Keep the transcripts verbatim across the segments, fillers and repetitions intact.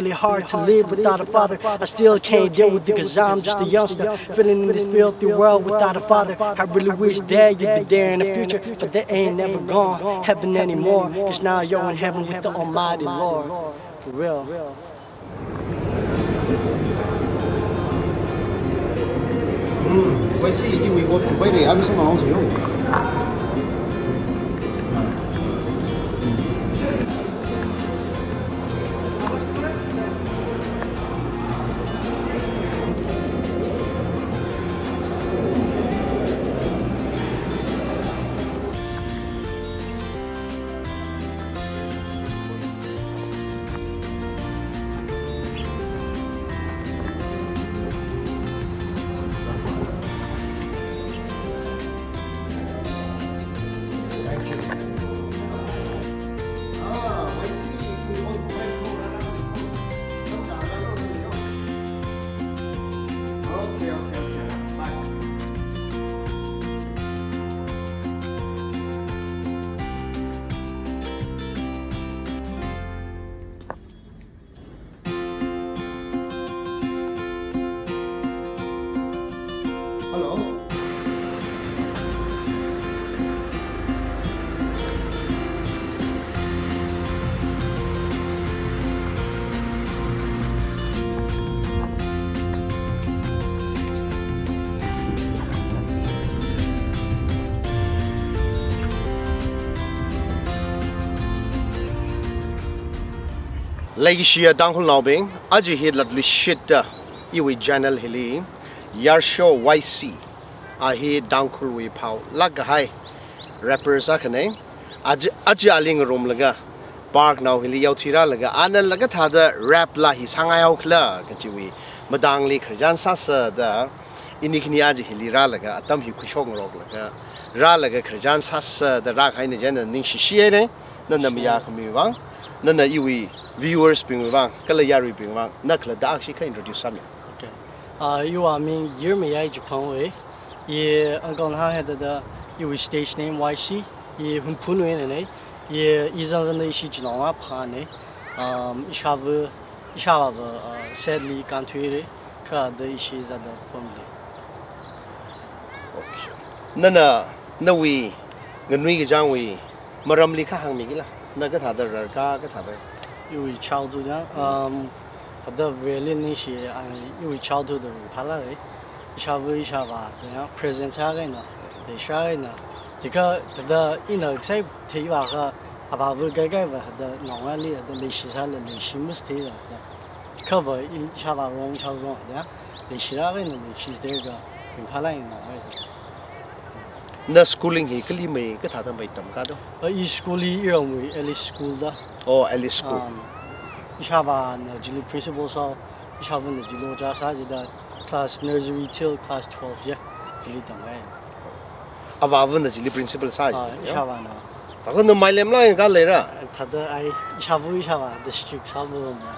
Really hard to live without a father. I still can't deal with it 'cause I'm just a youngster. Feeling in this filthy world without a father. I really wish that you'd be there in the future, but that ain't never gonna happen anymore. 'Cause now you're in heaven with the Almighty Lord. For real. Hmm, why see, you will go to buy the answer now, you. Hello. Leikashiya Tangkhulnaobing, aja hi latluishitta iwui channel hili, Yarsho Y C, a hi Tangkhulwui phao lākkahai rappers akhana. Aja, aja ali ngarumlaga, park nao hili yaothuirālaga, ana laga thāda rap laa hi sāngai haokhala kajiwui matangli khararchan sāsa da, ini khani aja hili rālaga, atam hi khuishok ngaroklaga, rālaga khararchan sāsa da rākahaina chieina ningshishi haira, nana mayā khami vang, nana iwui viewers bing vang, kala yaruibing vang, na khalatta akhashikha introduce sāmilu. Okay. Uh, iwui ming Yirmayai Chipangwui. I uncle na hānghaida da, iwui stage name Y C, i Hunphunwuina. I, i zangzangda ishi chinaongarā phāna. Um, ishāva, ishāvāva, uh, sadly kānthuira, kha da ishi zāda pamli. Okay. Nana, nawui nganui kachāngwui maramli kha hāngmikila. Na kathāda rarka, kathāda? Iwui childhood ya, um, hada really ningshi, I, iwui childhood da phālāra. Ishāva, ishāvā, ya, present sākahaina, leishikahaina. Chikha, thāda ina sai theiva kha, avāva kaikaiva, hada naongarāli, hada leishisāla, leishi mastheiva, hada. Khava, ishāvā rong, ishāva rong, hada, leishirākahaina, leishitheiakha, ringphālāk eina naongarāli. Na schooling hi kali mei, kathāda mei tamkado? Uh, i school hi iramwui Alice School da. Oh, Alice School. Um, ishāvāna chili principal sā, ishāvana chili ojā sā jida class nursery till class twelve ya, chili tamkahai. Avāvana chili principal sā jida, ya? Ishāvāna. Thākha na mailemlāk eina kaleira? Thāda ai, ishāva ishāvā da strict sāmamana.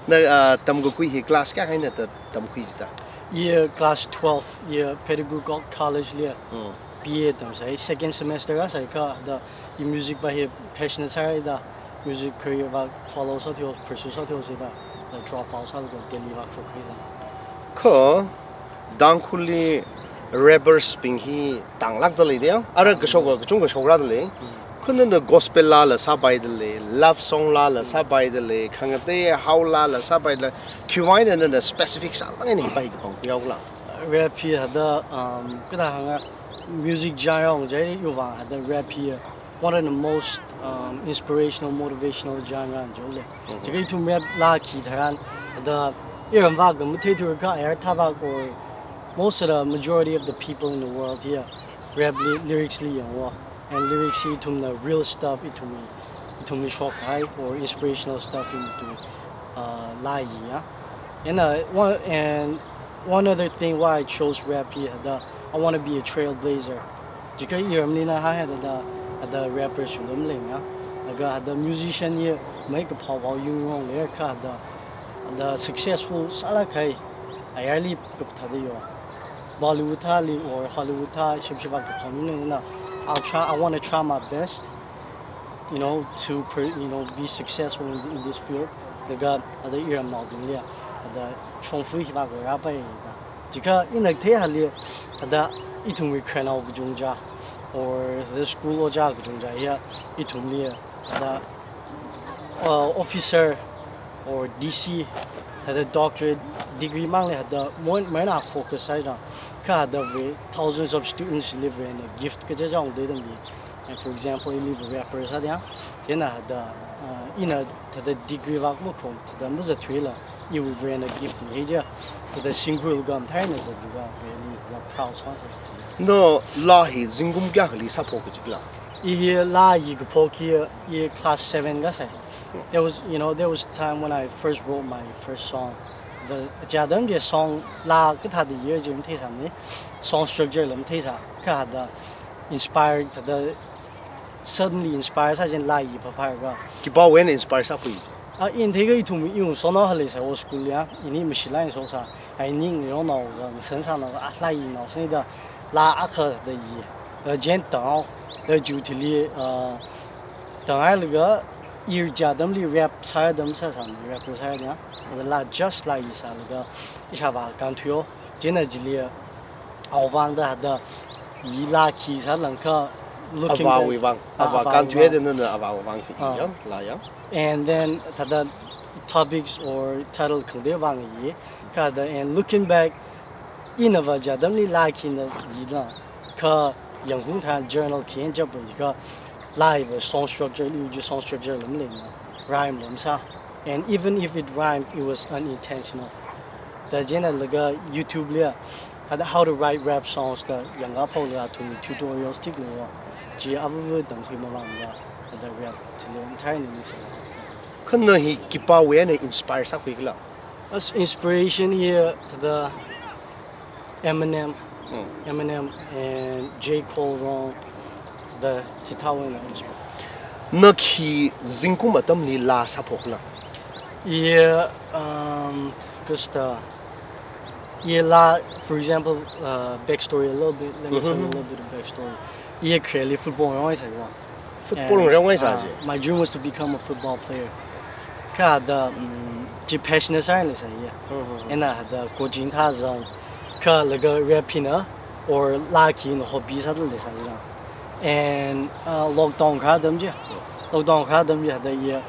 Na, ah, tamkakhui hi class kayākha eina ta tamkhui jida? I class twelve, i Pedagogical College li, hmm, B A tamsai, second semester sāsai kha da, i music va hi passionate sāhaida, music career va follow sāthuihaosa, pursue sāthuihaosa da, da drop out sālaga Delhi va shokhaida. Kha, Tangkhulli rappers bing hi tānglākda leida ya, ara kashok, kachungkha shokrada lei. Hmm. Kha nana gospel laala sāpaida lei, love song laala sāpaida lei, khangatei hao laala sāpaida lei. Khiwuivang eina nana specific sālāk eina hi pa hi kapangkhui haokhala? Rap hi hada, um, kathā hānga, music genre ong jai iwui vang hada rap hi one of the most, um, inspirational, motivational genre jole. Mhm. Chikha ithum rap laa khi tharan, hada iramva kha matheithura kha ayar thāva or most of the majority of the people in the world hi rap li, lyrics li yangwo. And lyrics hi ithumna real stuff, ithumwui, ithumwui shokkahai or inspirational stuff hi ithum, uh, laa yi ya. And, uh, one, and one other thing why I chose rap hi hada, I wanna be a trailblazer. Chikha iramli na hānghaida da, hada rappers shulum lei ya. Laga hada musician hi mai kaphao phao yungrong leikha hada, hada successful sālākkahai, ayarli kathāda yo. Bollywood thāli or Hollywood thā shimshiva kaphao yungrong na. I'll try, I wanna try my best, you know, to per-, you know, be successful in, in this field. Laga, thāda iramnaobingli, thāda shongfa hi vākhuirāpai da. Chikha ina theihali, thāda ithumwui khararnao kachungkha, or thāda school ojā kachungkha hi, ithumli, thāda, uh, officer, or D C, thāda doctorate degree mangli thāda mo-, maina focus sāda. Kha thāda Varena thousands of students li Varena gift kaja jong dei dambi. And for example, ili Varena rapper sāda. Chieina thāda, uh, ina thāda degree vak makhong, thāda mazathuila, iwui Varena gift mi hija. Thāda singkhuilaga matheina zatlaga, Vareli la proud sāsa. Na laa hi zingkum kayākhali sāphok kaji khala? I hi laa yikaphok hi, i class seven kasā. There was, you know, there was a time when I first wrote my first song. The, chi atam chi song laa kathāda yi chi matheisāmana, song structure la matheisā, kha thāda inspired, thāda suddenly inspire sāchina laa yi phāphāakha. Khipāwui eina inspire sākhui chi? Ah, ina theikha ithum iwui song nao hālei sā o school ya, ini machine learning song sā, ai ning yo nao ga, ngasan sānao ga, ah, laa yinao sānida, laa akha thāda yi, thāda chieina tānghao, thāda chi thili, ah, tānghailaga, i chi atamli rap sāra atam sāsāmana, rapper sāra atam, thāda laa just laa yi sālaga, ishāvā kānthuiyo, chieina chili, awui vang thāda, yi laa khi sālāngkha, looking back, avāwui vang, ah, avā avāwui kānthuiya vang. Thāda nana avāwui vang khi Ah. ya, laa ya. And then thāda topics or title khangatei vang yi, kha thāda, and looking back, inava chi atamli laa khina yila, kha yanghung tharan journal khi eina chaplākha, laa hiva song structure, iwui chi song structure la maleimana, rhyme la masā. And even if it rhymed, it was unintentional. Thāda chieina laga YouTube li, thāda how to write rap songs da yangkaphoklaga athumwui tutorials tik leiwo. Chi avāva tamkhui mavāmala, thāda rap chili matheina mi sā. Kha na hi khipāwui eina inspire sākhui khala? As inspiration hi thāda Eminem, Hmm. Eminem and J Cole rong, thāda chithāwui eina inspire. Na khi zingkum atamli laa sāphok khala? Yeah, um, 'cause the, yeah, laa, for example, uh, backstory a little bit. Let me tell you a Mm-hmm. little bit of backstory. I khareli football ngarong sāya. Football And, ngarong sā uh, chi? My dream was to become a football player. Kha thāda, mm, chi passion sāda leisāya. Mm-hmm. Ina thāda coaching thāzang, kha laga rap hina, or laa khina hobby sāda leisāya. And, uh, lockdown kharā atam chi. Lockdown kharā atam chi thāda i,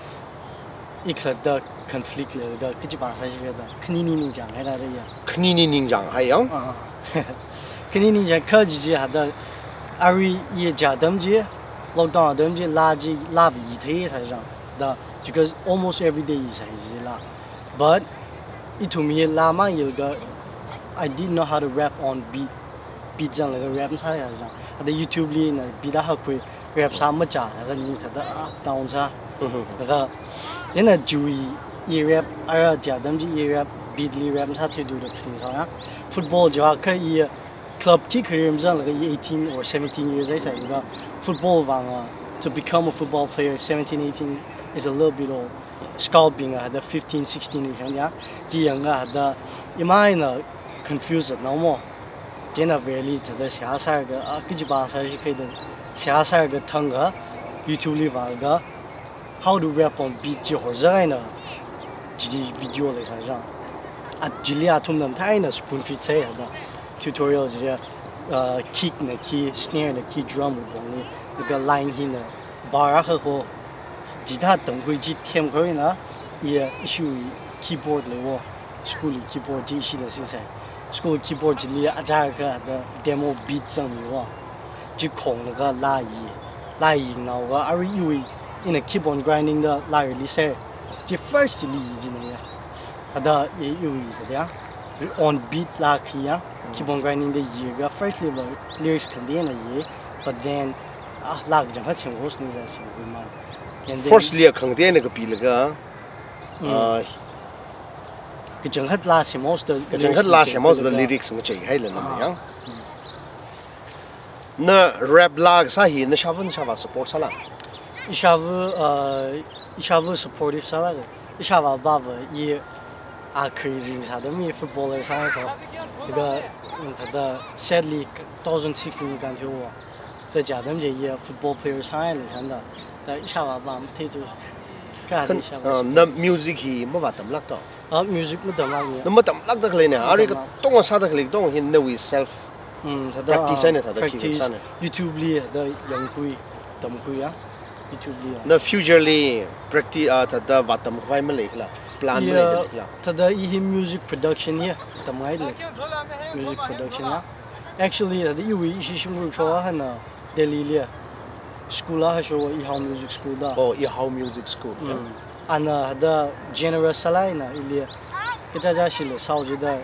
i khalatta conflict leilaga, kachi pāsāsi thāda, khanini ningchānghaida ya. Khanini ningchānghai yang? Ah. Khanini ningchāng kha chi chi thāda, arui i chi atam chi, lockdown atam chi, laa chi, laava yi theisā chang. Da, because almost every day yisā chi laa. But, ithum hi laa mayilaga, I didn't know how to rap on beat. Beat zanglaga rap masāya chang. Thāda YouTube li na beat akha khui, rap sā machālaga ning thāda up down sā. Mhm. Laga, chieina chiwui i rap, ara chi atam chi i rap, beat li rap masātheidu da phaning sāya. Football chiwui akha i club khi kharim zanglaga i eighteen or seventeen years eisālaga football vang, uh, to become a football player, seventeen, eighteen is a little bit old. Scout bing thāda fifteen, sixteen li khangya. Chi yangakha thāda imai na confused na mo. Chieina Vareli thāda seihā sālaga, ah, kachi pāsāsi khaida seihā sālaga thangkha, YouTube li vālaga, how to rap on beat chi horzaina, chi video leisā chang. Ah, chili athumna matheina spoon feed sāya thāda. Tutorial chi, uh, kick na khi, snare na khi, drum wui pongli, laga line hina, bar akha kho, chithā tamkhui chi themkhuina, i, ishiwui keyboard leiwo, school wui keyboard chi ishina sinsai. School keyboard chili achākha thāda demo beat zangmiwo. Chi khonglaga laa yi, laa yinaowa, arui iwui, ina keep on grinding da laa release sāya. Chi first chili yi china ya. Thāda i, iwui thāda ya, on beat laa khi ya, keep on grinding da yiakha first li va lyrics khangateina yi, but then, ah, laa kachangkhat semkhuisāni da semkhui man. And then First li khangateina kapilaga, Mm. ah, kachangkhat laa semhaoda, kachangkhat laa semhaoda lyrics ngacheihai lana Ah. ya. Mm. Na rap laa kasā hi nashāva, nashāvā support sāla? Ishāva, uh, ishāva supportive sālaga. Ishāvā baba i akhari ringsā atam hi footballer sāngaisā. Laga, mm, thāda sadly two thousand sixteen li kānthuiwo. Thāda chi atam chi i football player sāngai leisānda. Thāda ishāvā baba matheithu. Kha Khan, sha ah, na music hi mavātamlākta? Ah, music matamlākni. Na matamlākda khaleina, arui matamlāk. Katonga sāda khalei katonga hi nawui self Hmm, thāda, practice ah, eina thāda khi practice sāna. YouTube li thāda yangkhui, tamkhui ya. YouTube li ya. Na future li practice, ah, thāda vātamkhavai maleikhala, plan Yeah, maleikhala? Thāda i hi music production hi tamngailei. Music production ya. Actually, thāda iwui ishi shimkhur showa hana Delhi li school a hasho Ihao Music School da. Oh, Ihao Music School, yeah. Mm. Ana thāda generous sālaina ili kachacha shila sāo jida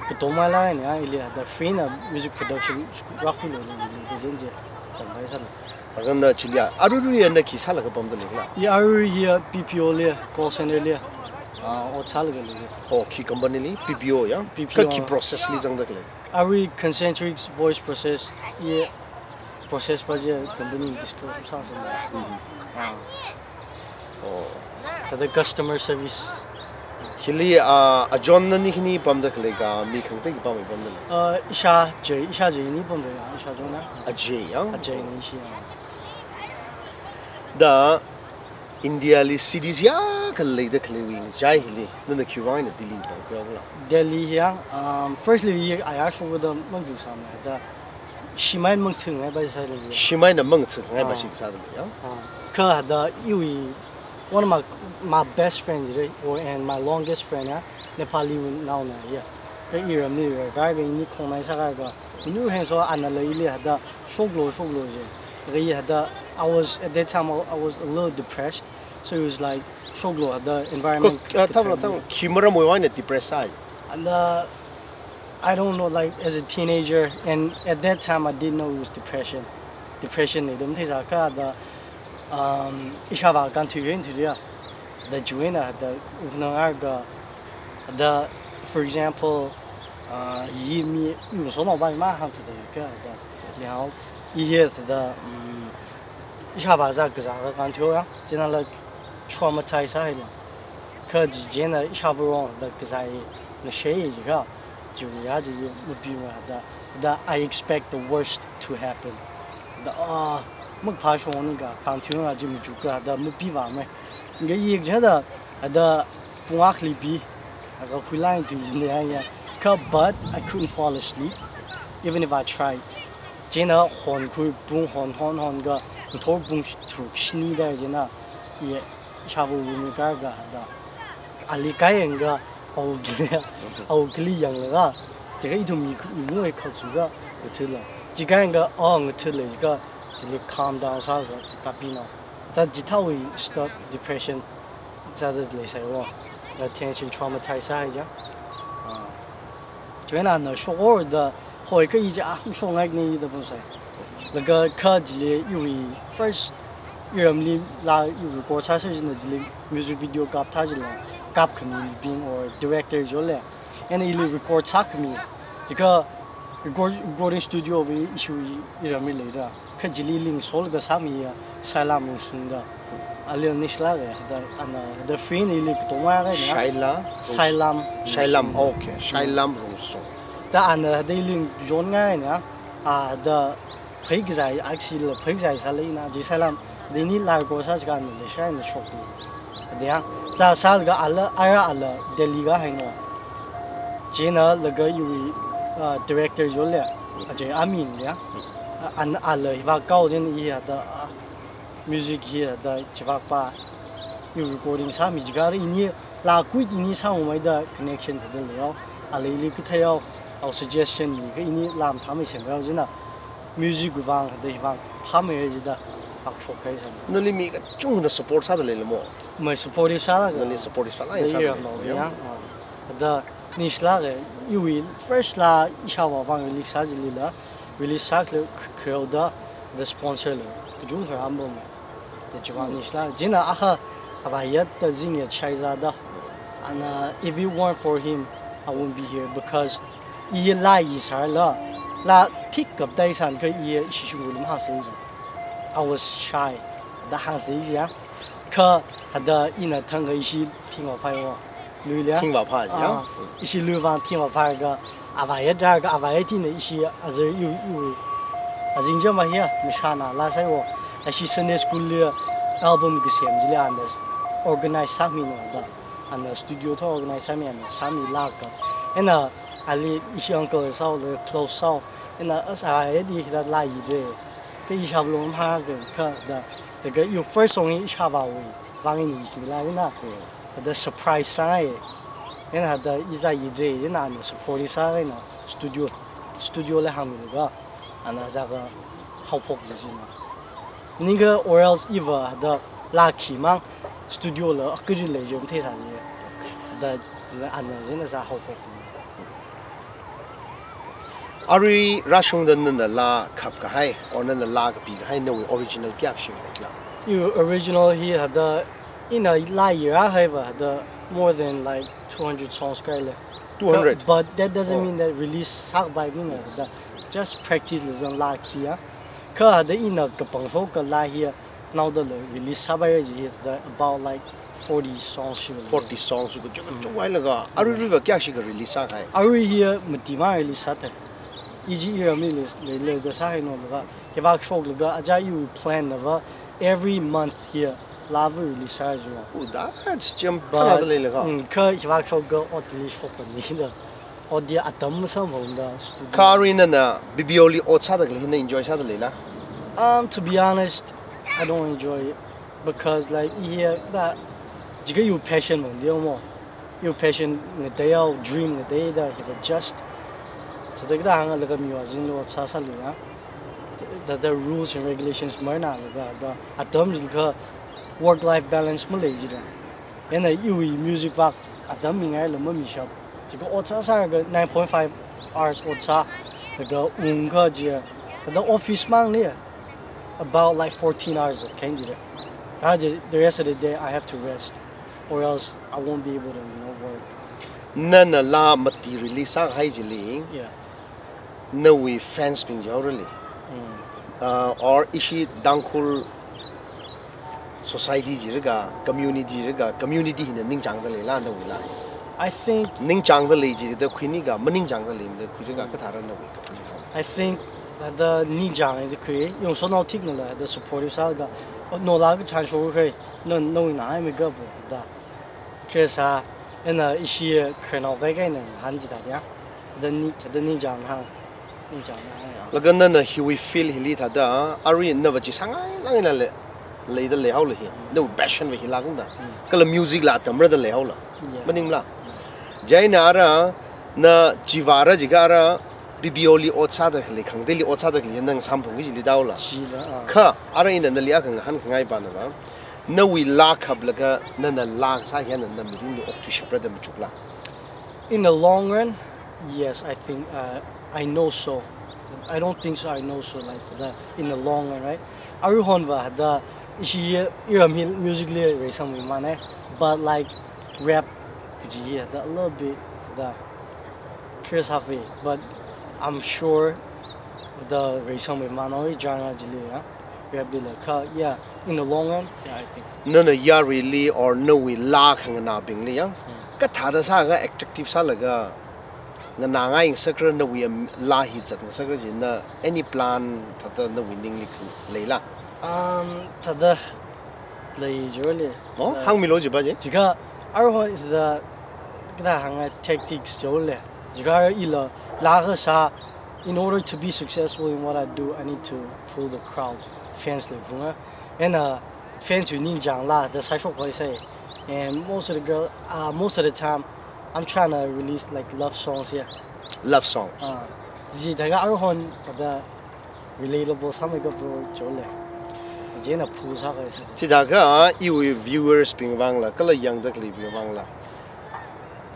katomalaina ili thāda free na music production school rākhuilo ili kajenje tampai sāla. Akhana chili ya, aruirui ya na khi sālaga pamda leikhala? I aruirui ya B P O li, call center li, ah, ot sālaga lei. Oh, khi company li? B P O ya? B P O. Kha khi process li zangda khalei? Arui Concentrix voice process, i process pa je company disclose sāsāna. Mhm. Ah. Oh. Thāda customer service. Hili, ah, Ajon nani khani pamda khalei ka, mi khangatei pam pamda lei? Ah, isha Jay, isha Jay ni pamda ya, isha Ajon na. Ajay, ya? Ajay ni ishi ya. Da India li cities yākha leida khaleiwui ngachai hili, nana khiwui vang eina Delhi pamkhui haokhala? Delhi hi ya, um, firstly, i ayar shokda mangyu sāmei da, shimān mangathāngai ba sāda lei ya. Shimān na mangathāngai ba Ah. shi sāda lei ya. Ah. Kha da iwui, one of my, my best friend, right, or, and my longest friend ya, Nepali naona ya. Kha iramli, right, guy bing ni khongnai sākha ka, inu heng so ana lei ili thāda, shoklo, shoklo je. Kha i thāda, I was, at that time, I, I was a little depressed. So it was like, shoklo thāda environment Ko, ah, thāda, kathāda. Thāda, khi maramwui vang eina depressed sāi? And, uh, I don't know, like, as a teenager, and at that time, I didn't know it was depression. Depression ni dum thei sākha da, um, ishāvā kānthui ren thui ya. Da juena da, unang arga, da, for example, uh, i mi, i so no ba ma hāngthuda kha da, now, i hi da, um, ishāvā zā kazā ka kānthui ya, china la traumatize sāhaila. Kha chi china ishāvā rong da kazā i ngashei jiakha, chiwui ya chi i mapi ma da, da I expect the worst to happen. Da, ah, makaphā shong ni ka, kānthui nga chi machuka da mapi vāmei. Nga i jada, da pung akhali pi, aga khuilai tui jin ya ya. Kha, but I couldn't fall asleep, even if I tried. China honkhui pung hon, hon, hon ka, ngathor pung sh-, tharuk shini da china, i ishāvā room li kāka da. Ali kāyang ka, awui khali, awui khali yanglaga. Jiakha ithum mi khu, mi ngoi khak suka, ngathāla. Chi kāyang ka, oh, ngathāla jiakha, chili calm down sāka, chi kapina. Da chithāwui stuck depression sāda leisai wo. Attention traumatize sāhai ja. Ah. China na shokor da hoi ka i ja, ah, shokngai ni da pamsai. Laga kha chili iwui first iramli la iwui record sāsā china chili music video kaptha chila kapkhami bing or director jo le. Ena ili record sākhami. Jiakha record, recording studio wui issue iramli leida. Kha chili link sol ka sāmi ya, Sailam Rungsung da. Ali nishla ka, da, ana, da free ni ili katonga ka na. Shaila Rungsung. Sailam Sailam, Rungsung. Okay. Mm. Sailam Rungsung. Da ana, da ili jon ngai na. Ah, da phei kazai, aksi la phei kazai sālei na, chi Sailam. Dini lai ko sā chika na, da shai na shok tu. Da ya, za sālaga ala, ara ala, Delhi ka haino. China laga iwui, ah, director jo le, Ajay Amin ya. An ala hiva kao jen i ya da, ah, music hi da chivak pa, i recording sāmi jiakha ini la kuit ini sāmamei da connection thāda lei yo. Ala ili kathei yo, awui suggestion ni ka ini lam thāmei sem rao jina. Music wui vang da hivang phāmei jida pak shok kai sam. Nali mi kachungna support sāda leila mo? Mai supportive sālaga. Nali supportive sālai da sāda iram lei, no ya. Ya. Ah. Da nishla ka, iwui first la ishāvā vang release sā chilila, release sākle k-, kharao da, da sponsor le, kachung kharam bom. Da chiwui vang nishla, china akha, ava yat da zing yat shai za da. And, uh, if it weren't for him, I wouldn't be here because i la i sāla, la thik kap dai san ka i ishi shung gulum ha sai. I was shy. Da hāngsai ya. Kha, hada ina thang ka ishi thingvā phai wo. Lui le. Thingvā phai ya. Ah, ishi lui vang thingvā phai ka, ava yat da ka, ava yat thina ishi azar yu, yu. Azing jama hiya, mashana la sai wo. Ishi Sunday school le album kasem chili ana organize sāmina da. Ana studio thā organize sāmi, ana sāmilāka. Ina ali ishi uncle sāhaola, close sāhao. Ina as a edi hida lāyidalei. Kha ishāvā lom hāngakha da, da kha iwui first song hi ishāvāwui vang eina yikmila ina. Da surprise sāngai. Ina da iza yidalei, ina ana support sāngai na studio, studio li hāngmilaga. Ana zaka haophokli jina. Maningakha or else iva da laa khimang studio la akari lei jom theisāli. Da ana jina za haophok. Arui rāshungda nana laa khapkahai, or nana laa kapikahai, nawui original kayākha shimla? Iwui original hi hada ina laa yirahaiva hada more than like two hundred songs kahailei. Two hundred? But that doesn't Oh. mean that release sākapai mina hada just practice la zang laa khiya. Kha hada ina kapangshok kala hiya naodala release sāpaira ji hida about like forty songs shimla. Forty songs hu kachuk kachuk hailaga. Arui aruiva kayākha shikha release sākahai? Arui hiya mati ma release sāthei. Iji iramli lei, lei, lei da sāhaino laga. Khivāk shoklaga aja iwui plan nava every month hiya laava release sāra jira. Oh, that's jam But, phānada leilaga. mm, kha khivāk shoklaga otli shokpamnida. Ot hiya atam masāmphangda studio. Kha arui nana B B O li ot sāda khalei hina enjoy sāda leila? Um, to be honest, I don't enjoy it because like I hiya da jiakha iwui passion mong dia mo. Iwui passion ngateihao, dream ngateida hiva just. Thāda kida hānglaga miwui azingli ot sāsālui ya. Thāda rules and regulations marnalaga da atam jiakha work life balance malei jida. Ina iwui music vak atam mingaila mamishap. Jiakha ot sāsālaga nine point five hours ot sā, laga ungkha jiya, laga office mangli about like fourteen hours of khain jida. Kaji, the rest of the day I have to rest, or else I won't be able to, you know, work. Nana laa mati release sākahai chili, Yeah. nawui fans bing yaorali. Mm. Uh, or ishi Tangkhul society jiakha, community jiakha, community hina ningchāngda leila nawui laa? I think Ningchāngda lei jida khuinikha, maningchāngda lei da khuiakha, kathāra nawui community? I think hada ningchāng da khui, yong sono thiknala, hada supportive sāda, no laa kachān shokhui, no, no ina hai mi gabu, da. Khe sā, ina ishi khanao kaikaina hān jida dia. Da ni, da ningchāng hāng. Ningchāng hāng ya. Laga nana hiwui field hili thāda, arui nava chi sāngai langina le, leida leihaola hi. Nawui passion va hi lākda. Mm. Kala music la atamrada leihaola. Yeah. Maningla. Chieina ara, na chiva ara jiakha ara, B B O li ot sāda khalei, khangateili ot sāda khalei, nana samphangki chili daola. Chila, ah. Kha, ara ina nali akha ngahānkhangai panava. Nawui laa khaplaga, nana laa kasā hiya nana mirinli okthuishapra da machukla? In the long run, yes, I think, uh, I know so. I don't think so, I know so, like, the, in the long run, right? Aruihonva, the, ishi, iram hi music li reisangmimana, but, like, rap, kaji hi, the, a little bit, the, curious halfway, but I'm sure, the, reisangmimana, genre chili, yeah? Rap lila, kha, yeah, in the long run, yeah, I think. Nana yaruili or nawui laa khanganābingli ya? Hmm. Kathāda sākha attractive sālaga, nganāngai ngasakra nawui am-, laa hi zatngasakra jina, any plan thāda nawui ningli khan leila? Um, thāda lei jole. Oh, Uh, hāngmilu jiva chi? Jiakha, aruihon is the, kathā hānga tactics jole. Jiakha ila, laa kasā, in order to be successful in what I do, I need to pull the crowd, fans li phunga. And, uh, fans wui ningchāng laa, da sāshokpai sai. And most of the girl, uh, most of the time, I'm trying to release, like, love songs, yeah. Love songs. Ah, ji daga aruihon, the relatable sāmei kapo jole. Jina pu sākahai sā. Chithākha, iwui viewers bing vangla, kala yangda khaleibing vangla.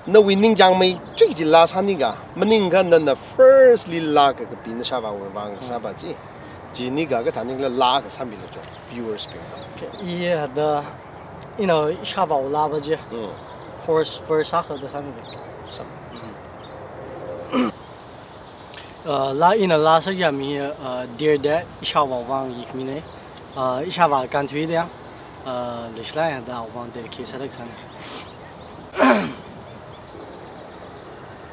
Nawui ningchāngmeithui chi laa sānikha, maningakha nana firstly laa ka kapina shāvāwui vang sāva chi. Chinikha kathāningla laa kasā mila cho, viewers bing. Okay, i hada, ina ishāvāwui laava chi. Hmm. Chorus, verse akha da sānika. Sā. Hmm. Uh, laa ina laa sāyami, uh, Dear Dad, ishāvāwui vang yikmina. Uh, ishāvā kānthuida, uh, leishilākda awui vang dedicate sāda kasāna.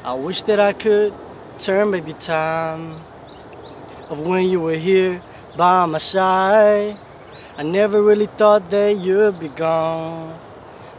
I wish that I could turn back the time of when you were here by my side. I never really thought that you'd be gone.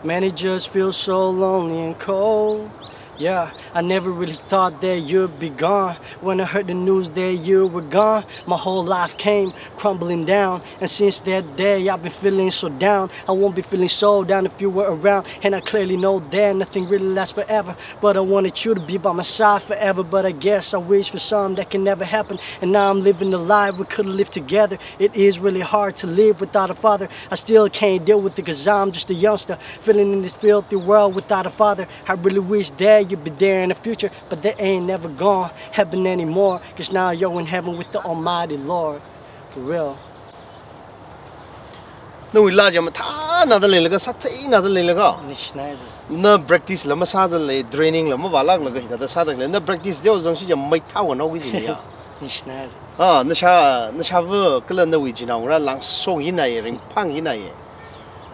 Man, it just feels so lonely and cold. Yeah, I never really thought that you'd be gone. When I heard the news that you were gone, my whole life came crumbling down. And since that day, I've been feeling so down. I won't be feeling so down if you were around. And I clearly know that nothing really lasts forever. But I wanted you to be by my side forever. But I guess I wish for something that can never happen. And now I'm living a life we couldn't live together. It is really hard to live without a father. I still can't deal with it 'cause I'm just a youngster. Feeling in this filthy world without a father. I really wish that you'd be there in the future, but that ain't never gonna happen anymore. 'Cause now you're in heaven with the Almighty Lord. For real. Nawui laa chi mathānada leilaga, sātheinada leilaga. Nishnai. Na practice la masāda lei, training la mavālāklaga hithāda sāda lei. Na practice teozangshiya maithā wanaoki jiniya. Nishnai. Ah, nashā, nashāva kala nawui chinaongarā langsong hinai, ringphang hinai.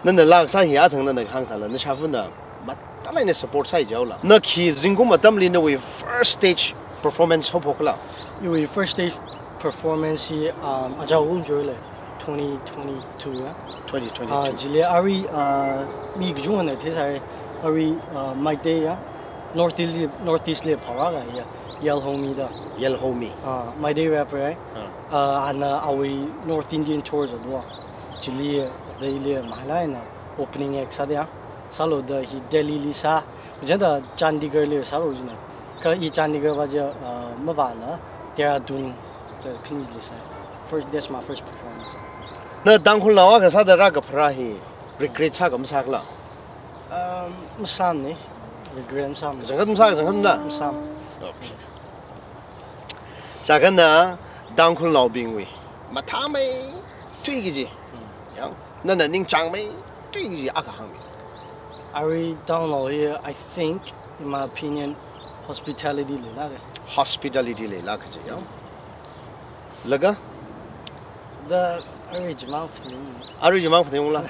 Nana laa kasā hi athang nana hāngthāla, nashāvana mathālāk eina support sāi jihaola. Na khi zingkum atamli nawui first stage performance haophokla? Iwui first stage performance hi, um, aja kum churle, twenty twenty-two ya. Twenty twenty-two. Ah, chili arui, ah, mi kachungana theisai, arui, ah, Meitei ya, North East, North East li pharāga ya, Yelhomi da. Yelhomi. Ah, Meitei rapper ai. Ah. Ah, ana awui North Indian tour zatwa. Chili, daily mahalai na opening act sāda. Sālu da hi Delhi li sā. Janda Chandigarh li sālu jina. Kha i Chandigarh va ja, ah, mavāla Dehradun da khanili sā. First, that's my first performance. Na Tangkhulnao akha sāda rākapharā hi regret sāka masākala? Um, masāmane. Regret masāmane. Zangkhat masā, zangkhat masā? Masāmane. Okay. Chākhana Tangkhulnaobingwui mathāmeithui kaji. Hmm. Yang, nana ningchāngmeithui kaji akha hāngmi. Arui Tangkhulnao hi, I think, in my opinion, hospitality leilāka. Hospitality leilāka kaji, yang. Laga? Da arui chimang phaning. Arui chimang phaningla.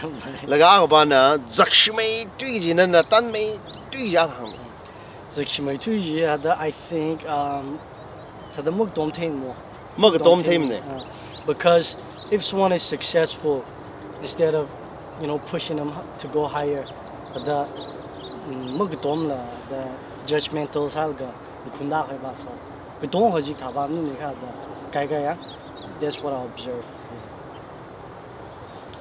Laga akhapana zakshimeithui kaji, nana tanmeithui kaji akha hāngmi. Zakshimeithui kaji, ah, da, I think, um, thāda makatom theimo. Makatom theimane. Uh, because if someone is successful, instead of, you know, pushing them h-, to go higher, thāda, mm, makatomla, thāda judgmental sālaga, khunda khai ba so. Katonga kaji thāpamnei kha thāda, kaikaiya. That's what I observe.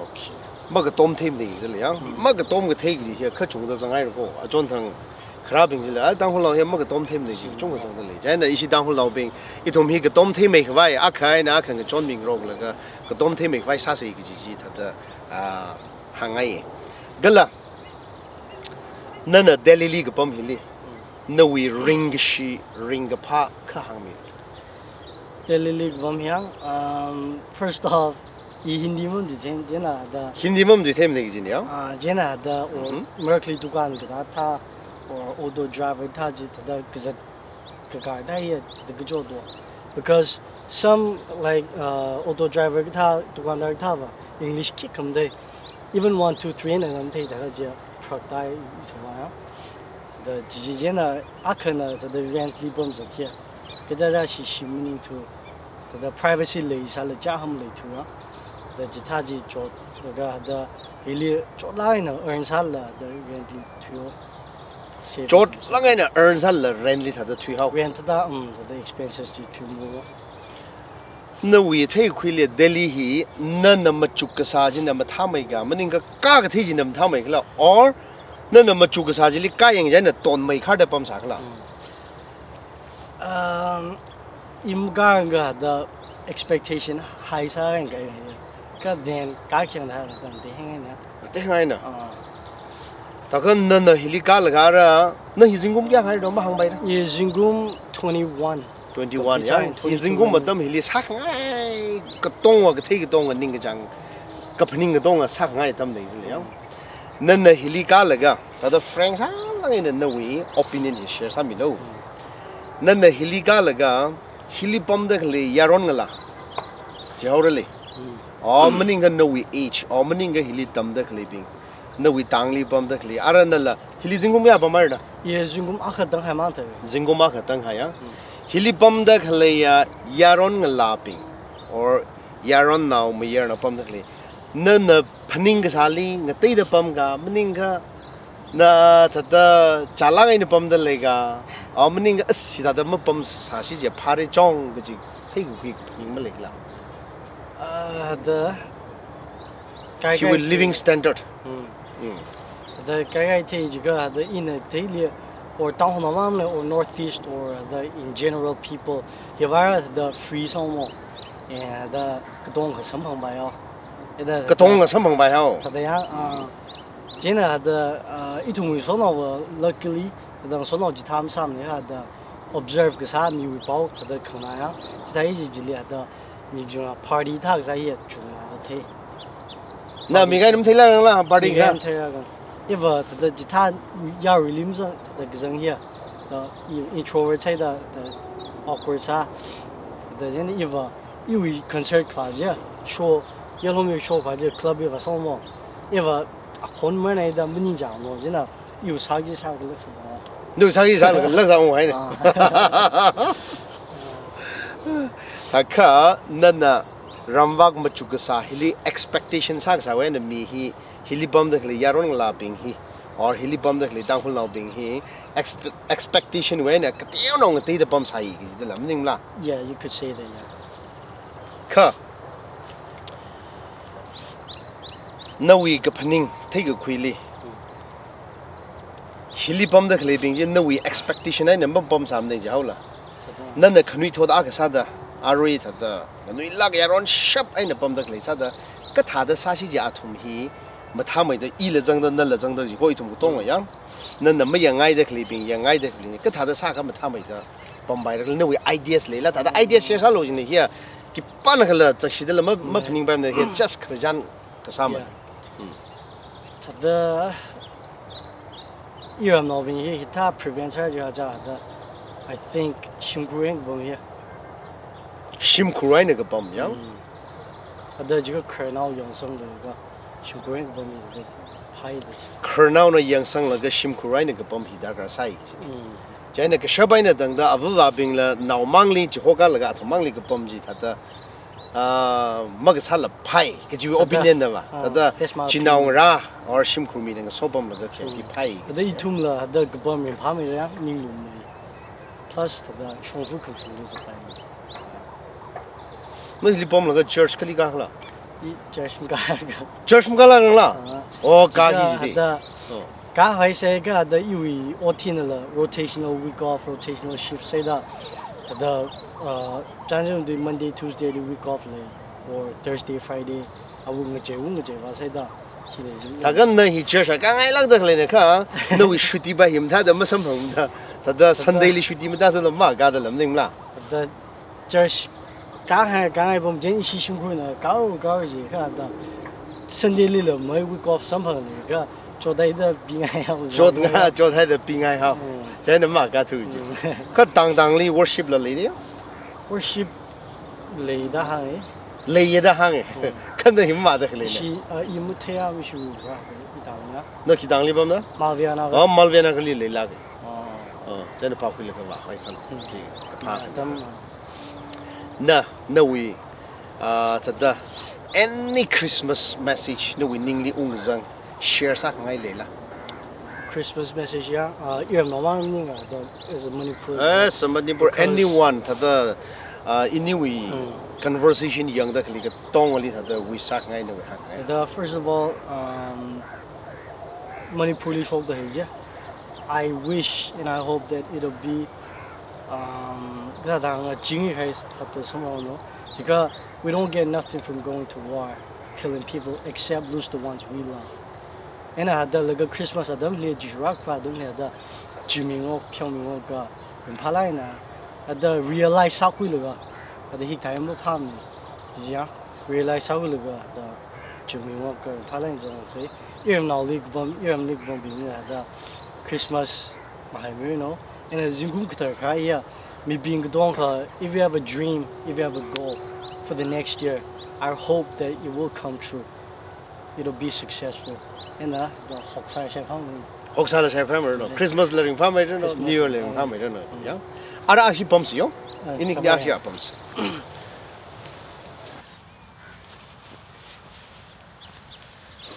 Okay. Makatom theimane jili ya. Makatom kathei kaji hi kachungda zanghai rako. Achonthang kharābing jila, ah, Tangkhulnao hi makatom theimane kaji kachungkha zangda lei. Chieina ishi Tangkhulnaobing, ithum hi katom theimei khavai, akha eina akha ngachonmingaroklaga, katom theimei khavai sāsa kaji chi thāda, ah, hāngngai. Kala, nana Delhi li kapam hili, nawui ringkashi, ringkaphā kha hāngmi. Delhi li kapam hi yang, um, first off, I Hindi matuithei, chieina thāda. Hindi matuithei mane kaji ni ya? Ah, chieina thāda, or Mhm. Merkli dukan kathā thā, or auto driver thā chi thāda kazat kakar thā ya, thāda kachot do. Because some, like, uh, auto driver kathā, dukandar kathā va, English khikha mathei, even one, two, three na mathei thāda chi, prak thā i thāda ya. Thāda chi chi chieina akhana thāda rent li pamzat ya. Kaja ja shi shi maningthu. Thāda privacy leisāla chāham leithu ya. Thāda chithā chi chotlaga thāda hili chotlāk eina earn sāla thāda rent li thuihao. Save. Chotlāk eina earn sāla rent li thāda thuihao. Rent thāda, um, thāda expenses chi thuimo. Nawui theikhuili Delhi hi nana machuk kasā china mathāmeika, maningkha kā kathei china mathāmeikala, or nana machuk kasā chili kā yang china tonmei kharda pamsākala? Mm. Um, i makānga thāda expectation high sāngai. Kha then kā khayang thāda thāda teheng na. Teheng na. Ah. Thākha nana hili kālaga rā, na hi zingkum kayākha haira, mahāngpaira? I zingkum twenty-one. Twenty-one ya. Twenty-one, hi zingkum twenty-one. Atam hili sākhangai katonga, kathei katonga, ningkachāng kaphaning katonga sākhangai atamna jili ya. Nana hili kālaga, thāda frank sālāk eina nawui opinion hi share sāmilu. Nana hili kālaga, hili pamda khalei yaron ngalā chihaorali. Mm. O maningkha nawui age, o maningkha hili tamda khaleibing, nawui tangli pamda khalei, ara nala hili zingkum kayā pamhaira? I zingkum akha tangkhai mang thāi. Zingkum akha tangkhai ya? Mm. Hili pamda khalei ya, yaron ngalābing, or yaronnao mayarnao pamda khalei, nana phaning kasāli ngateida pamka, maningkha Na thāda chālāk eina pamda leika, a maningakha as hithāda mapamsāsi jiakha phāra chong kaji theikakhui kaphaning maleila? Ah, the Hi, kai wui kai living thei. Standard. Hmm. Hmm. The kai kai thei jiakha, the ina theili, or town hall mamla, or Northeast, or the in general people, hi vāra the free song mo. Eh, the katong kasamphang bai hao. Eh, the Katong kasamphang bai hao. Thāda ya, ah, chieina the, ah, ithumwui song lo, luckily, the song lo chithā masāmana, the observe kasā miwui pao thāda khanganā ya. Chithā hi chili the mi kachungkha party thā kasā hi chungkha thei. Na mi kaina matheila rangla party Mi kasā? Kaina matheila rang. Iva thāda chithā yaruili mazang thāda kazang hi. The i-, introvert sāda, the awkward sā. The chieina iva, iwui concert khavā chi, show, yalom show khavā chi, club iva song mo. Iva akhon manaida maning chang mo, chieina iwui sāki sākhala sāmo. Nawui sāki sākhala sāmo haina. Ah. Thākha nana ramvak machuk kasā hili expectation sākasāwui eina mi hi, hili pamda khalei yaron ngalābing hi, or hili pamda khalei Tangkhulnaobing hi, expe-, expectation wui eina kateonao ngateida pamsāi kajida la maningla? Yeah, you could say that, yeah. Kha nawui kaphaning theikakhuili, hili pamda khaleibing chi nawui expectation eina mapamsāmana jihaola. Nana khanuithot akha sāda, arui thāda nganuilāk yaron shap eina pamda khalei sāda, kathāda sāsi jiakha athum hi mathāmeida, ila zangda, nala zangda, chi kho ithum katonga ya. Nana mayangngaida khaleibing yangngaida khalei, kathāda sākha mathāmeida pampai rākhala, nawui ideas leila, thāda ideas share sālu jina hiya, khipānakhala chakshidala ma, maphaningpaimana hiya, just khararchan kasā ma. Yeah. Hmm. Thāda iramnaobing hi hithā prevent sā jiakha thāda, I think shimkhur eina kapam hi. Shimkhur eina kapam ya? Hmm. Thāda jiakha khararnao yangsanglaga shimkhur eina kapam hi haida. Khararnaona yangsanglaga shimkhur eina kapam hi darkar sai. Hmm. Chieina kashap eina tangda avāvābingla naomangli chihokalaga athummangli kapam chi thāda, ah, makasāla phāi kajiwui Thāda, opinion na va. Ah, Thāda that's my opinion. Chinaongarā or shimkhurmina ngasopamlaga kayang hi phāi. Thāda ithumla thāda kapam ringphāmeira, ninglumna. Plus thāda shongfa khangkhangli zapai. Na hili pamlaga church kali kākhala? I church makā. Church makāla rangla? Ah. Oh, ka Jiakha ki jidi. Thāda Oh. Kahai sākha thāda iwui O T nala rotational week off, rotational shift sāda. Thāda, uh, chānjam di Monday, Tuesday li week off lei, or Thursday, Friday, awui ngachei, awui ngachei vā sāda. Hi lei jing. Thākha na hi church a kāngailākda khaleina kha, nawui shuti ba hi mathāda masamphangda, thāda Thāda Sunday li shuti mathāda la makāda la maningla? Thāda church kāhai, kāngai pam chieina ishi shimkhurna kāo, kāo jiakha thāda Sunday lila mai week off samphang leiakha chothaida pingai hao. Chot nga, chothaida pingai hao. Mm. Chieina makāthu ji. Mm. Kha tangtangli worship la leida? Worship leida hānga. Leiya da hānga. Mm. Kha na hi mathāda khaleina? Ishi, uh, i matheiya mi shu ra, i tangna. Na khi tangli pamna? Malviana. Oh, Malviana kali leilāka. Oh. Oh, chieina phākhuilaga vākhavai sālu. Hmm. Ji, phā. Atam. Na, nawui, ah, thāda, any Christmas message nawui ningli ungzang share sākhangai leila? Christmas message ya, ah, iramnao mang ning a, the, as a Manipur. As a Manipur, because anyone, thāda, ah, iniwui Hmm. conversation yangda khalei katongali thāda wish sākhangai nawui hāngngai. The, first of all, um, Manipurli shokda hei je. I wish and I hope that it'll be, um, kathāda hānga, jingkahai thāda somehow, no? Because we don't get nothing from going to war, killing people, except lose the ones we love. Ina thāda laga Christmas atamli, Jishu rākapam atamli thāda, chimingok, pheomingok ka, ringphālāk eina, thāda realize sākhuilaga, thāda hikathā maphāmana, jiya, realize sākhuilaga, thāda, chimingok ka, ringphālāk eina zangsei. Iramnaoli kapam, iramli kapambingli thāda Christmas mahaimiranu. Ina zingkum kathar kahai ya, mibing katonga, if you have a dream, if you have a goal for the next year, I hope that it will come true. It'll be successful. Ina thāda hoksā shaiphāmei. Hoksāla shaiphāmeiranu. Yeah. Christmas la ringphāmeiranu. Christmas New Year la ringphāmei. Ringphāmeiranu. Mm. Ya. Ara ashi pamsi yo. Ah, Ini samaya. Ashi pamsi.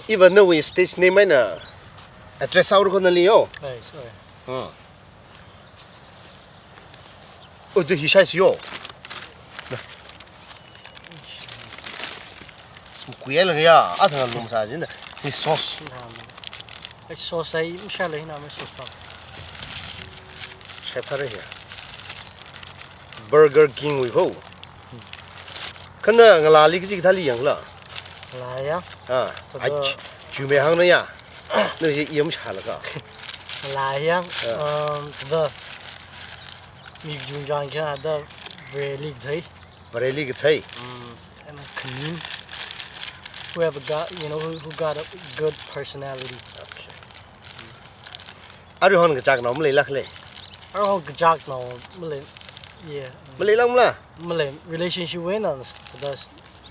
Iva nawui stage name eina Address aur ko nali yo. Ai, sorry. Ha. Oh, do hi size yo. Na. Sum kuya lagi ya. Athang lum sa jin. Hi sauce. Ai, sauce ai, masala hina mai sauce pa. Sai phare ya. Burger King wui ho. Khana ngalāli kaji kathāli yangla. Ngalā ya. Ha. Tada ai, chu-, chume hāngna ya. Nang ji yam shala ka. Ngalā ya. Ha. Um, the mi jung jang kya the really thei. Really thei. Mm, and clean. Whoever got, you know, who, who got a good personality. Okay. Aruihon kachak nao malei lak le. Aruihon kachak nao malei. Yeah. Malei lak mala. Malei relationship wui eina the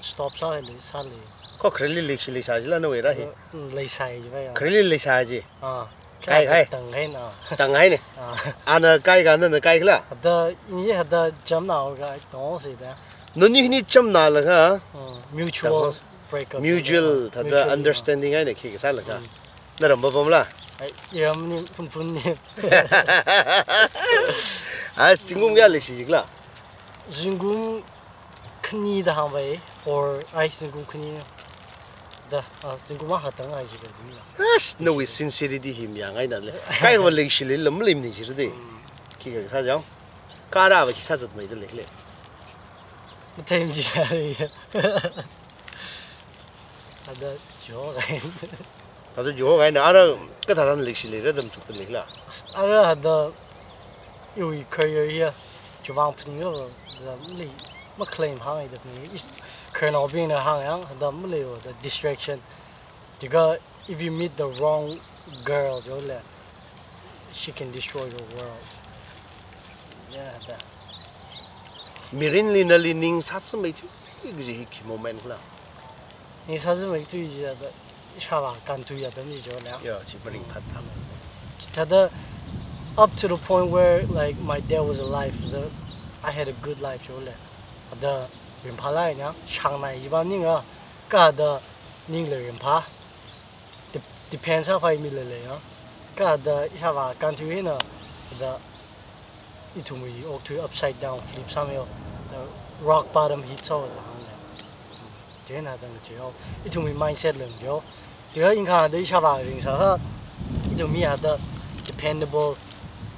stop sa le sa le. Ko khareli leisi leisa jila na wera hi. Mm, leisai ji ba ya. Khareli leisa ji. Ah. Kai, kai. Tang hai na. Tang hai ne. Ah. Ana kai ka nana kai khala. Hada ini hada cham nao ka tong si da. Nani hini cham nala ka. Mm, mutual breakup. Mutual, thada mutual, understanding hai ne khi ka sala ka. Mm. Na ram ba bam la. Ai, iram ni phun phun ni. Ai, zingkum kayā leisi jikla. Zingkum khani da hāng bai, or ai zingkum khani da, ah, zingkum akha tang ai ji bai ji la. Ash, nawui sincerity hi mayāngai na le. Kai wa leisi le lam lim ni ji de. Mm. Khi ka sa jao. Kara ba khi sa zat mai de le le. Mathei ji sa le. Hada jo gai. Hada jo gai na, ara katharan leisi leira dam chuk le la. Ara hada iwui career ya, chuvang puni yo, da malei, ma claim hāng ai da puni. Khararnaobingna hāng yang, da malei yo, da distraction. Jiakha, if you meet the wrong girl, jo le, she can destroy your world. Yeah, da. Mirinli nali ning sāzā mai tu, kaji hi khi moment la. Ning sāzā mai tu ji da, ishāvā kānthui atam ji jo le. Ya, chi ba ringphat tham. Thada, up to the point where, like, my dad was alive, the, I had a good life jo le. Da, ringphālāk eina, shāngnai ji ba ning a, ka da, ning le ringphā. Dep-, depend sāpai mi le le ya. Ka da ishāvā kānthui eina da ithumwui okathui upside down flip sāmi yo. Da rock bottom hit sāo da hāng le. Chieina da chi yo. Ithumwui mindset le yo. Jiakha inka da ishāvā ring sā ha. Ithum mi ha da dependable,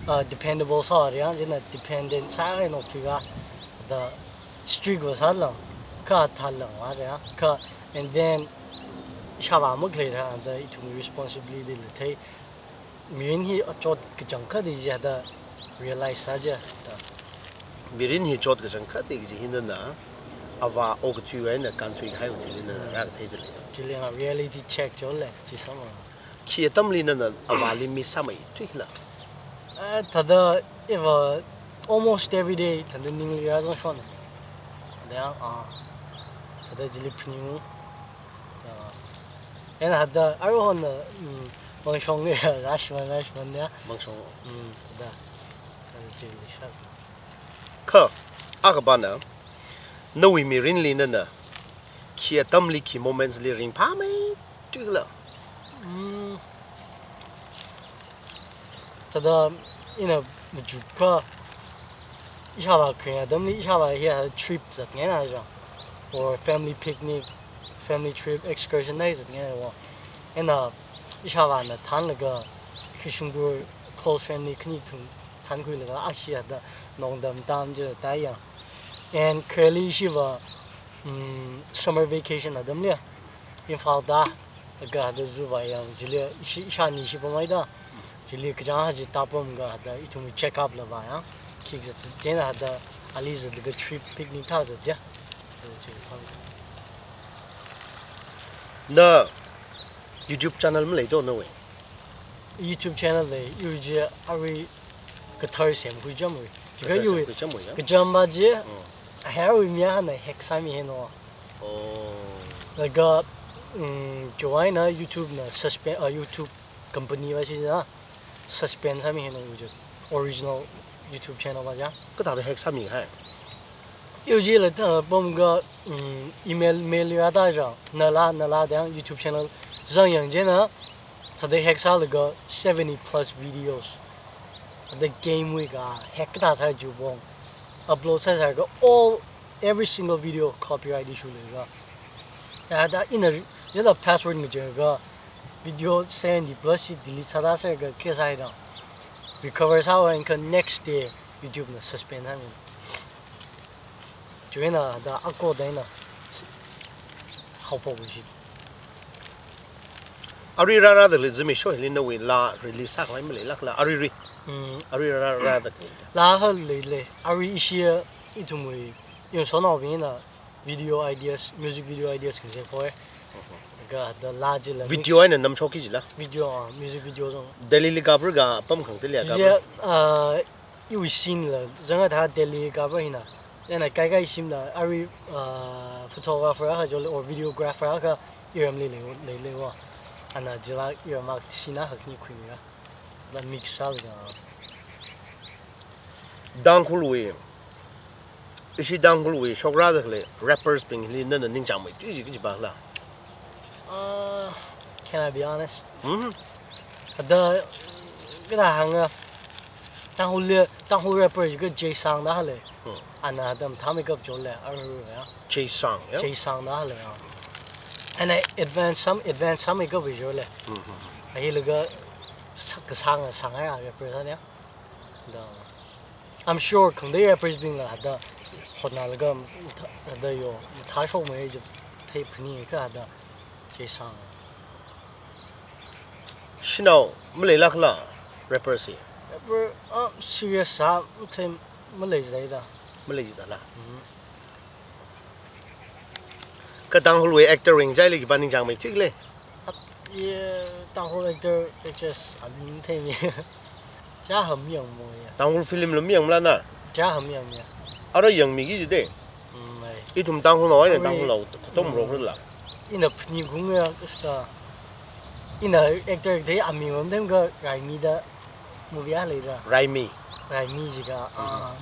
uh, dependable sāra ya. Chieina dependent sāngai okathui ka. Da strict va sālang, ka thalang va ya, ka, and then, ishāvā makhalei tharan da ithum responsibility le thei, mirin hi achot kachangkhat di ji da realize sā ji da. Mirin hi chot kachangkhat di ji hi nana, avā okathui wui eina kānthui kahai wui thili nana rākathei de le. Chili nga reality check jo le, chi sāma. Khi atamli nana avāli miss sāmei tui la. Eh, thada eva almost every day thada ningli ya zong shon. Da, ah, thada jili puni mu. Ah, ena hada aruihon na, mm, mangshong ni, rashman, rashman ya. Mangshong. Mm, thada. Thada jili shak. Kha, akha ba na, nawui mirinli nana, khi atamli khi moments li ringphāmei tui la. Mm. Thada ina machuk kha ishāvā kharing atamli ishāvā hi a trip zatngai na ja. Or family picnic, family trip, excursion na zatngai na wa. Ena ishāvāna thanlaga Khrishungpur close family khani thung thankhuilaga ashi hada nongdam tam ji da ya. And khareli shiva, mm, summer vacation atamli, Imphal da, ga da zu va yang, jili ishi, ishani shi pamai da, jili kajang haji tapam ga da, ithum check up la va yang, khi ga jena da, ali za ga trip picnic tha za ja. Na YouTube channel malei to na wei? YouTube channel lei, yu ji arui kathar semkhui jam wei. Jiakha kathar yu semkhui jam wei ya? Kajam ba ji, mm, ahai arui mi ahana hack sāmi heno. Oh. Laga, mm, chiwui eina YouTube na suspend, ah, YouTube company va shi na suspend sāmi heno yu ji. Original YouTube channel va ja. Kathāda hack sāmi hai? Yu ji la ta pam ga, mm, email, mail ya da ja. Nala, nala da YouTube channel zang yang jena. Thāda hack sālaga seventy plus videos. Thāda game wui ka hack kathā sāi chiwui pong. Upload sāsālaga all, every single video copyright issue leilaga. Thāda ina, ina password ngacheilaga video seventy plus chi delete sāda sālaga khe sāi da. Recover sāhaowa kha next day YouTube na suspend sāmi. Chiwui eina da ako da eina haophok shi. Arui rārada khalei zimiksho hili nawui laa release sākhavai maleilakhala arui rui. Mm. Arui rārada khalei. Laa kha leilei. Arui ishi ithumwui yangsonaobingna video ideas, music video ideas kazek poi. Ka da laa chila. Video mix eina namshokki chila. Video, ah, music video zong. Delhi li kapra ka apam khangateili kapra. Yeah, ah, iwui scene la, zanga thā Delhi kapra hina. Ina kaikai shimda, arui, ah, photographer akha jole, or videographer akha iramli lei, lei, leiwo. Ana chila iram akha scene akha khani khuimira. La mix sālaga. Tangkhulwui, ishi Tangkhulwui shokrāda khalei rappers bingli nana ningchāngmeithui chi kachi pākhala? Uh, can I be honest? Hmm? Thāda, kathā hānga, Tangkhul le, Tangkhul rapper chi ka Jay Sang da lei. Hmm. Ana thāda mathāmeikap jole, arui ya. Jay Sang, ya? Jay Sang da lei, ya. Ana advance sāmi, advance sāmeikap jole. Hmm, hmm, hmm. Ahilaga sā-, kasāng, sāngai a rapper sāni ya. Da. I'm sure khangatei rappers bingla thāda hotnalaga thā-, thāda yo, mathāshokmei chi theiphani kha thāda Jay Sang. Shanao maleilakhala rapper chi? Rapper, ah, serious sā, mathei, maleijai da. Maleijai da la. Mm. Kha Tangkhulwui actor wui ngachaili khipā ningchāngmeithui khala? At, ye, Tangkhul actor, actress, a matheimi. Chā ham yangmo ya. Tangkhul film la mayangmala na? Chā ham yangmi ya. Ara yangmiki jide. Mm, ai. Ithum Tangkhulnao eina arui Tangkhulnao khatom, mm, rokhala. Ina phaningungya, star. Ina actor thei aming matheimaka Raimi da movie a leida. Raimi. Raimi jiakha, mhm, ah,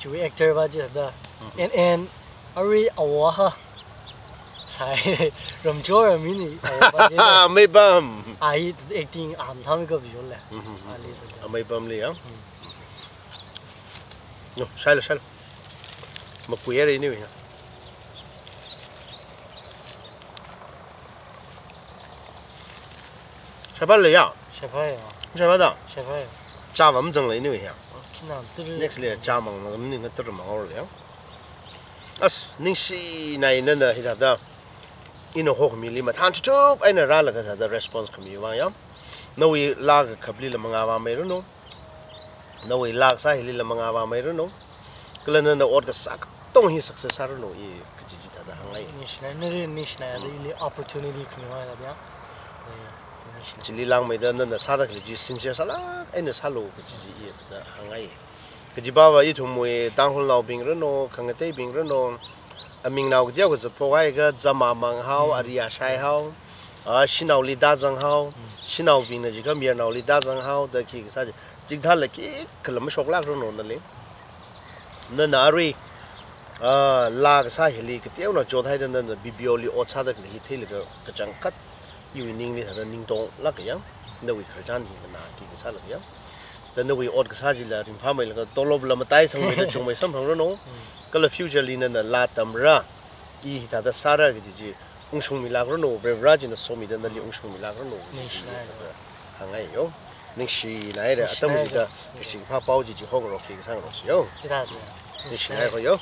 chiwui actor pa chi thāda. Mhm. And, and, arui awo akha. Sai, Ramchor Raimi ni awo pa chi. Meipam. Ai acting a mathāmeikap jole. Mhm. Ali thāda. Ameipamli ya. Mm. No, shailo, shailo. Makui ari ni ya. Shaiphālei ya? Shaiphāya. Shaiphāda? Shaiphāya. Chāva mazanglei ni ya. Khina tiri. Next li chāmang na ni na tiri mang or le ya. As, ningshinai nana hithāda. Ina hokhamili mathān chuchup eina rālaga thāda response khami vang ya. Nawui laa kakhapli la mangā vāmeiranu. Nawui laa kasā hili la mangā vāmeiranu. Kala nana ot kasā katonga hi success sāranu i kaji chi thāda hāngai. Ningshinai, nali ningshinai, mm, ili opportunity khami vang ya da ya. Ningshinai. Chili langmeida nana sāda khalei chi sincere sālāk eina sālu kaji chi i thāda hāngai. Kaji pava ithumwui Tangkhulnaobing ranu, khangateibing ranu, amingnao kateokha zatphok haiakha zam amang hao, mm, ari ashai hao, a, shanaoli tāzang hao, mm, shanaobingna jiakha mayarnaoli tāzang hao, da khi kasā chi. Chikathāla khikhala mashoklākranu nali. Nana arui, a, laa kasā hili kateonao chothaida nana B P O li ot sāda khalei hi theilaga kachangkhat iwui ningli thāda ningtonglāka ya. Nawui khararchan hi nganāki kasālāka ya. Da nawui ot kasā chila ringphāmeilaga tolopla mataisangmeida chungmei samphangranu. Mm. Kala future li nana laa tamra, i hithāda sāra kaji chi ungshungmilākranu, Varivarā china somida nali ungshungmilākranu. Ningshinai. Hāngai yo. Ningshinai re, ningshinai atam chida, yo, kashing phapao chi chi hongarokki kasāngarok si yo. Chithā si. Ningshinai ko yo.